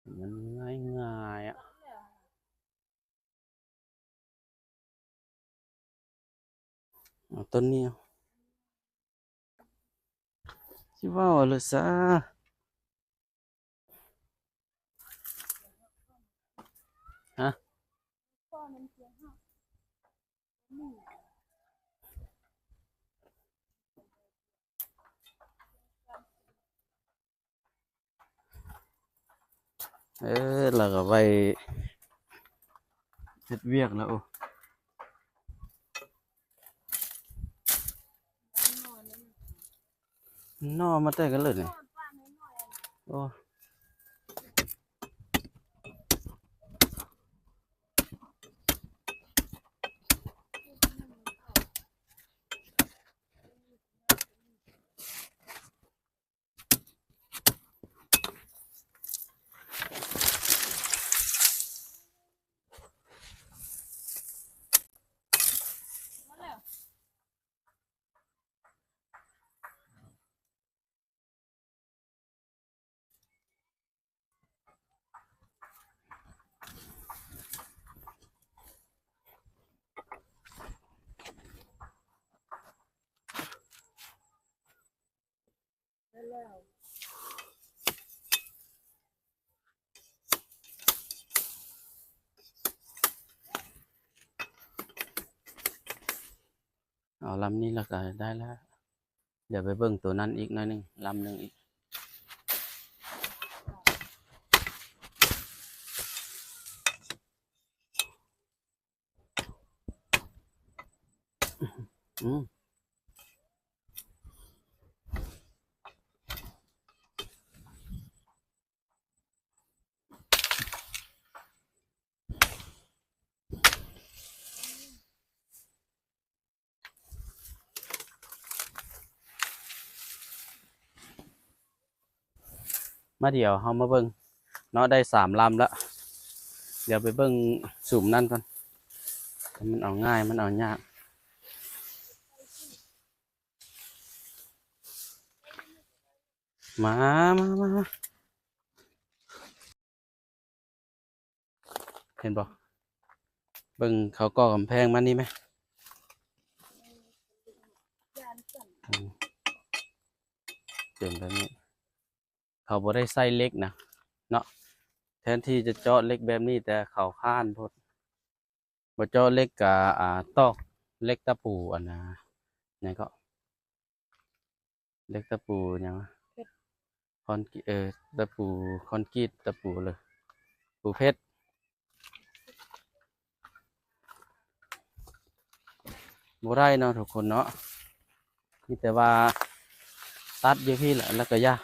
ມັນງ່າຍໆ ອະ ເອົາຕົ້ນນີ້ ຊິເວົ້າເລີຍຊະ ຮະ. ເອີ ລາວກໍໄວ້ເຮັດວຽກແລ້ວ. ໂອ້ ໜໍ່ມາແຕ່ກະເລີດນີ້. ໂອ້. ເອົາລຳນີ້ແລ້ວກໍໄດ້ແລ້ວ. ດຽວໄປເບິ່ງໂຕນັ້ນອີກໜ້ອຍໜຶ່ງ ລຳໜຶ່ງອີກ. ອືມ. ມາ ດຽວເຮົາມາເບິ່ງເນາະ ໄດ້ສາມລຳລະ. ດຽວໄປເບິ່ງສຸມນັ້ນກ່ອນ ມັນເອົາງ່າຍ ມັນເອົາຍາກ. ມາ ມາ ມາ ມາ. ເຫັນບໍ່? ເບິ່ງເຂົາກໍ່ກຳແພງມານີ້ແມະ. ອືມ ເປັນແບບນີ້ ເຂົາບໍ່ໄດ້ໃສ່ເຫຼັກນະເນາະ. ແທນທີ່ຈະເຈາະເຫຼັກແບບນີ້ ແຕ່ເຂົາຄ້ານໂພດ. ບໍ່ເຈາະເຫຼັກກະ ອ່າ ຕອກເຫຼັກຕະປູ ອັນນະ ຫຍັງເກາະ ເຫຼັກຕະປູຫຍັງວະ ຄອນ ເອີ ຕະປູຄອນກຣີດ ຕະປູເລີຍ ປູເພັດ ບໍ່ໄດ້ເນາະທຸກຄົນເນາະ. ມີແຕ່ວ່າຕັດຢູ່ພີ້ແຫຼະ ແລ້ວກໍຢ່າ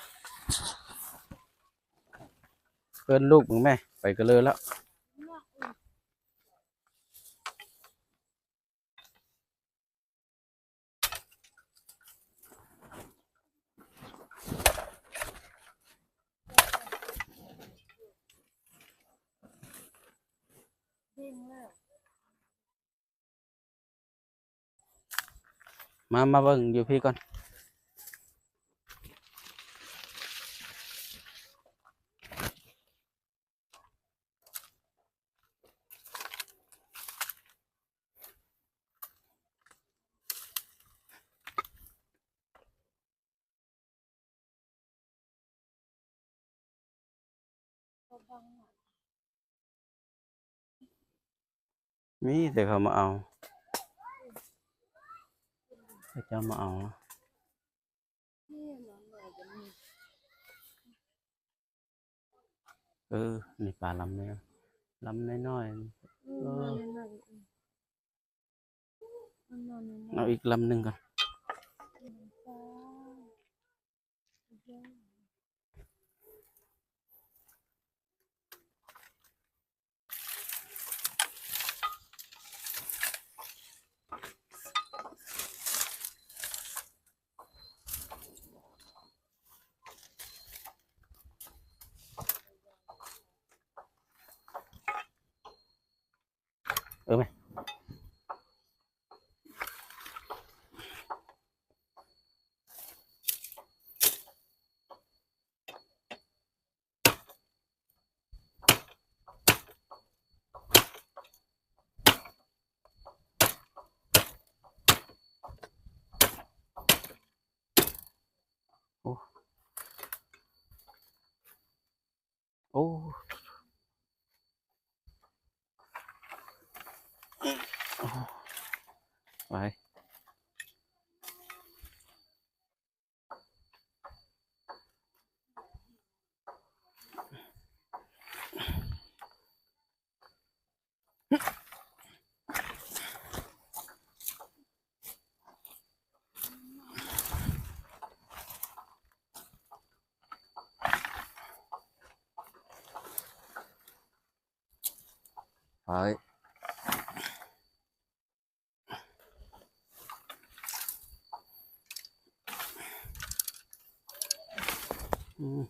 ເອີ້ນລູກມຶງແມະ ໄປກະເລີແລ້ວ. ມາ ມາເບິ່ງຢູ່ພີ້ກ່ອນ. ມີແຕ່ເຂົາມາເອົາ ເຂົາເຈົ້າມາເອົາ. ເອີ ນີ້ປາລຳນ້ອຍ ລຳນ້ອຍໆ ເອີ ເອົາອີກລຳໜຶ່ງກ່ອນ. ເອີ ແມ່. ເ ໄປ ອືມ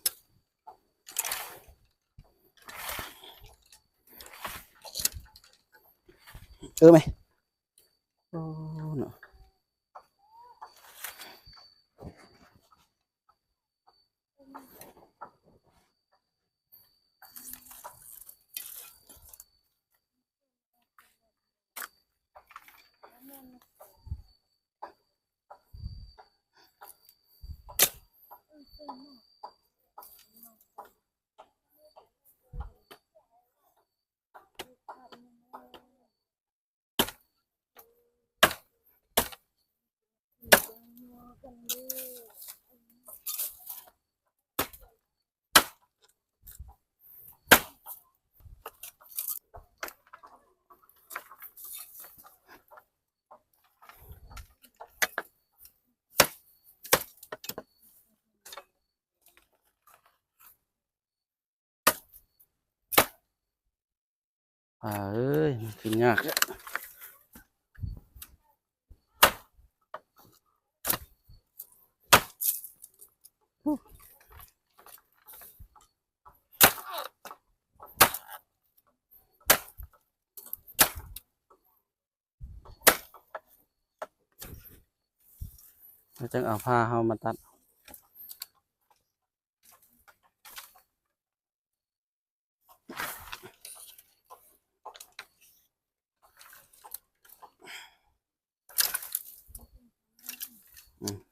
ເອີ ແມ່ ໂອ້ ເນາະ. ປາເອີຍ ມັນຂຶ້ນຍາກແທ້. ແລ້ວຈັ່ງເອົາພ້າເຮົາມາຕັດ. ອືມ